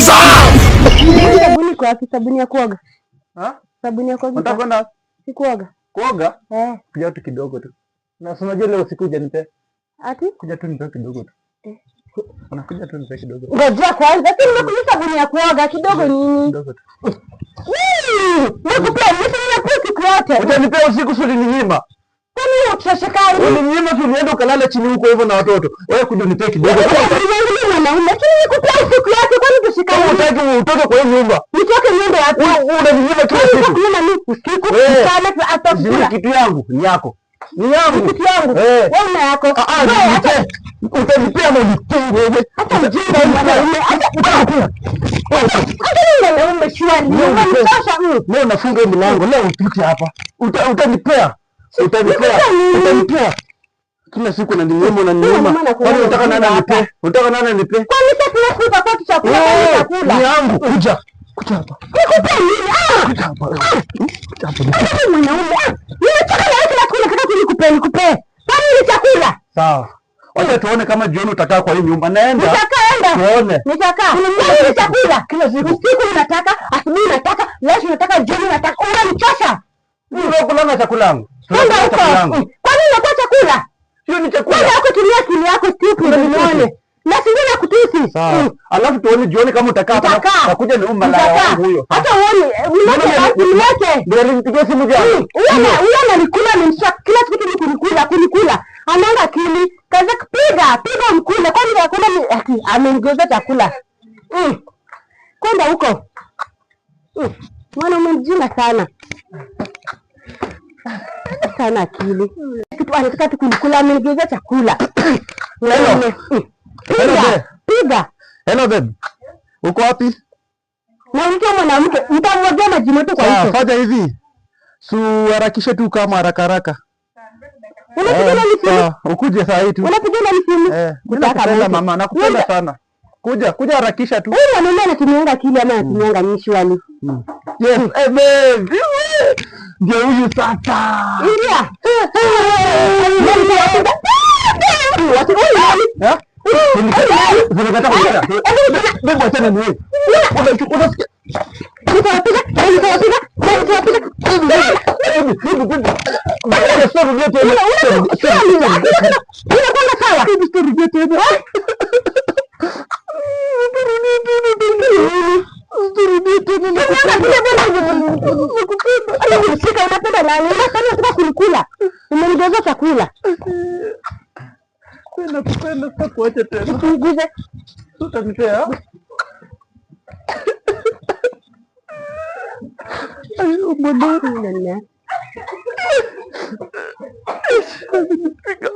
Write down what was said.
Sabuni kwa wapi? Sabuni ya kuoga. Ha? Sabuni ya kuoga. Unataka kwenda Si kuoga. Kuoga? Eh. Kuja tu kidogo tu. Na si unajua leo usiku hujanipe. Ati? Kuja tu nipe kidogo tu. Eh. Unakuja tu nipe kidogo. Ngoja kwanza. Si nimekunywa sabuni ya kuoga kidogo nini? Kidogo tu. Nakupea, nimekupea siku yote. Utanipea usiku, si ulininyima? Kwani utashikani? Ulininyima tu niende ukalale chini huko hivyo na watoto. Wewe kuja unipe kidogo. Mwanaume, lakini nikupea usiku yote, kwani tushikane? Kama hutaki utoke kwa hii nyumba. Nitoke niende wapi? Wewe unaninyima kila Kwani siku. kunyima mimi usiku, Wewe. mchana, hata Ni kula. kitu yangu, ni yako. Ni yangu. Kitu yangu. Eh. Wewe una yako. Ah, ah, Wewe nipe. Utanipea ama unipe wewe? Hata ujinga huyu mwanaume. Hata hata ni mwanaume shwari. Leo unipe. Unanitosha. Leo nafunga hii mlango, leo upite hapa. Utanipea. Utanipea. Nikupe nini? Utanipea. Kila siku unaninyima, unaninyima. Mimi nakunyima Kwani unataka nani hapa. anipe? Unataka nani anipe? Kwani sasa kila siku tutakuwa tuchakula, kwani Eh, chakula? ni yangu. Kuja. Kuja hapa. Nikupe nini? Ah! Kuja hapa. Kuja hapa. Hata ni mwanaume. Ah! Nimechoka na wewe kila siku unataka kunikupe nikupe. Kwani ni chakula? Sawa. Wacha tuone kama jioni utakaa kwa hii nyumba. Naenda. Nitakaa enda. Tuone. Nitakaa. Kwani ni chakula? Kila siku. Usiku unataka, asubuhi unataka, lunch unataka, jioni unataka. Unanichosha. Mimi kulanga chakula yangu. Kwenda Tunakula huko. chakula yangu. Kwani inakuwa chakula? Hiyo ni chakula. Kwenda huko, tumia akili yako stupid nione. Na singine na kutusi. Sawa. Mm. Alafu tuone jioni kama utakaa hapa. Nitakaa. Takuja ni huyu malaya Nitakaa. wangu huyo. Hata uone, mlete basi, mlete. Ndio alinipigia simu jana. Huyo analikula amemsha kila siku tu ni kunikula kunikula. Ananga akili. Kaza kupiga, piga mkule. Kwani hakuna ati amemgeuza chakula. Kwenda huko. Mwanaume mjinga sana. Sana akili. Kitu anataka tu kunikula, amenigeuza chakula. Mwanaume. Hello Piga, there. piga. Hello babe. Uko wapi? Na mtu mwanamke nitamwagia maji moto kwa Sawa, uso. fanya hivi. Suharakishe tu kama haraka haraka. Unapiga nani simu? Sawa, ukuje saa hii tu. Unapiga nani simu? Eh, mimi Kutaka nakupenda moto. mama, nakupenda sana. Kuja, kuja harakisha tu. Huyu mwanaume anatumianga akili ama anatumianga nini shwali? Yes, eh babe. Ndio huyu sasa. Ingia. Eh? Zimekataa kuingia. Babe, achana ni wewe. Unasikia? Nitawapiga, nitawapiga, nitawapiga. Baby, baby, baby. Sorry, tena. Unakwenda sawa? Rudia tena. Rudia tena. Unashika, unapenda nani? Unasema unataka kunikula. Umenigeuza chakula. Nakupenda, sitakuacha tena. Punguze. Utanipea? Ay, mwanangu. Nani? Amenipiga.